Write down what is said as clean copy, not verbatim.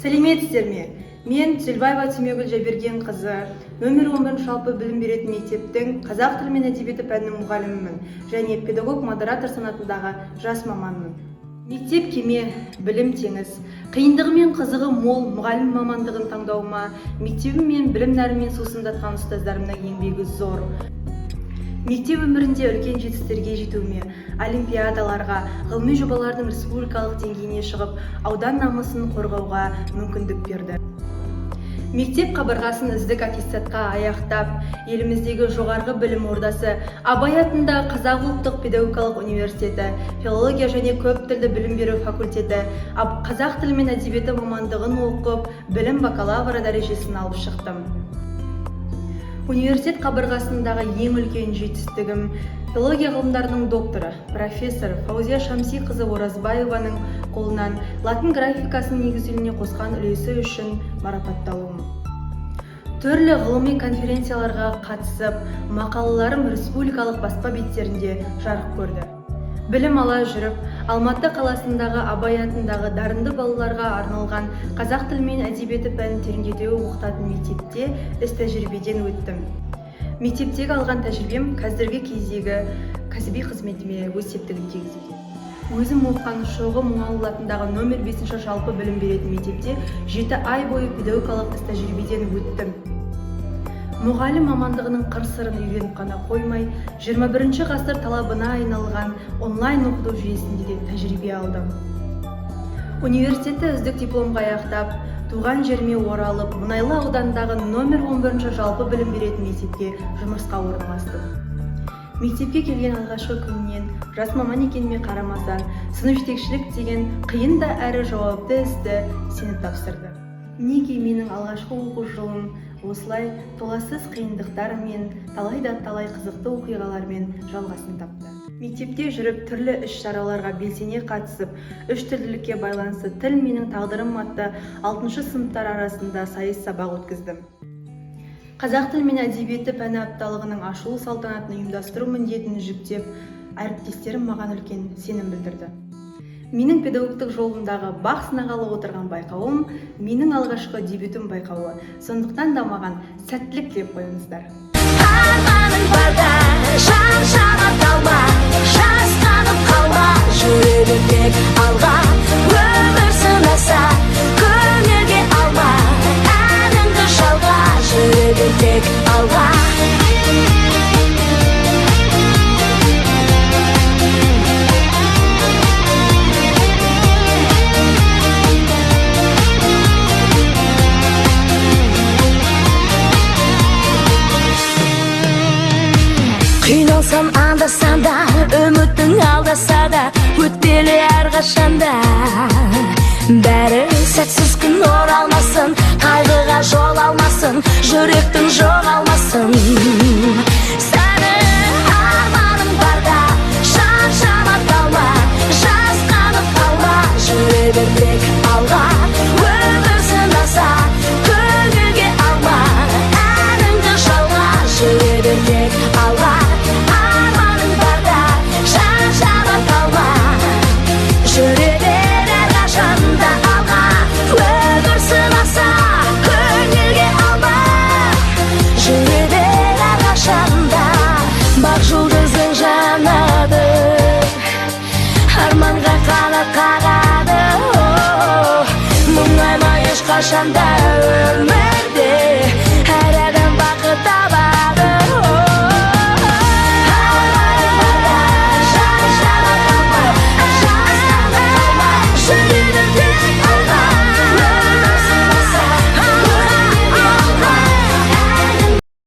Сәлеметсіздер ме? Мен Түзелбаева Түймегүл Жайбергенқызы, нөмір 11 жалпы білім беретін мектептің қазақ тілі мен әдебиеті пәнінің мұғалімімін және педагог-модератор санатындағы жас маманмын. Мектеп кеме, білім теңіз. Қиындығы мен қызығы мол мұғалім мамандығын таңдауыма мектебім мен білім нәрімен сусындатқан ұстаздарымның еңбегі зор. Мектеп өмірінде үлкен жетістіктерге жетуіме, олимпиадаларға, ғылыми жобалардың республикалық деңгейіне шығып, аудан намысын қорғауға мүмкіндік берді. Мектеп қабырғасын үздік аттестатқа аяқтап, еліміздегі жоғарғы білім ордасы Абай атындағы Қазақ ұлттық педагогикалық университеті, филология және көп тілді білім беру факультеті, қазақ тілі мен әдебиеті мамандығын оқып, білім бакалавры дәрежесін алып шықтым. Университет қабырғасындағы ең үлкен жетістігім филология ғылымдарының докторы, профессор Фаузия Шамсиқызы Оразбаеваның қолынан латын графикасының негізделуіне қосқан үлесі үшін марапатталуым. Түрлі ғылыми конференцияларға қатысып, мақалаларым республикалық баспа беттерінде жарық көрді. Білім ала жүріп, Алматы қаласындағы Абай атындағы дарынды балаларға арналған қазақ тілі мен әдебиеті пәнін тереңдете оқытатын мектепте іс тәжірибеден өттім. Мектептегі алған тәжірибем қазіргі кездегі кәсіби қызметіме өз септігін тигізуде. Өзім оқыған Шоғы Мұңалұлы атындағы нөмір 5 жалпы білім беретін мектепте 7 ай бойы педагогикалық іс тәжірибеден өттім. Мұғалім мамандығының қыр-сырын үйреніп қана қоймай, 21 ғасыр талабына айналған онлайн оқыту жүйесінде де тәжірибе алдым. Университетті үздік дипломға аяқтап, туған жеріме оралып, Мұнайлы ауданындағы нөмір 11 жалпы білім беретін мектепке жұмысқа орналастым. Мектепке келген алғашқы күннен жас маман екеніме қарамастан, сынып жетекшілік деген қиын да әрі жауапты істі сеніп тапсырды. Мінекей, менің алғашқы оқу жылым осылай толассыз қиындықтар мен талай да талай қызықты оқиғалармен жалғасын тапты. Мектепте жүріп түрлі іс-шараларға белсене қатысып, үш тілділікке байланысты «Тіл менің тағдырым» атты 6 сыныптар арасында сайыс сабақ өткіздім. Қазақ тілі мен әдебиеті пәні апталығының ашылу салтанатын ұйымдастыру міндетін жүктеп, әріптестерім маған үлкен сенім білдірді. Менің педагогтық жолымдағы бақ сынағалы отырған байқауым менің алғашқы дебютім байқауы. Сондықтан да маған сәттілік тілеп қойыңыздар. Арманың барда, шаршама, талма, жасқанып қалма, жүре бер тек алға. Өмір сынаса, көңілге алма, әніңді жалға, жүре бер тек алға. Қиналсам анда-санда, үмітің алдаса да, өтпелі әрқашанда. Бәрі сәтсіз күн оралмасын, қайғыға жол алмасын, жүректің жоғалмасын. Сенің арманың барда, шаршама, талма, жасқанып қалма, жүре бер тек алға. Өмір сынаса, көңілге алма, әніңді жалға, жүре бер тек алға. Арманың барда, шаршама, талма, жүре бер әрқашанда алға. Өмір сынаса, көңілге алма, жүре бер әрқашанда. Бақ жұлдызың жанады, арманға қанат қағады. Мұңайма ешқашанда өмірде.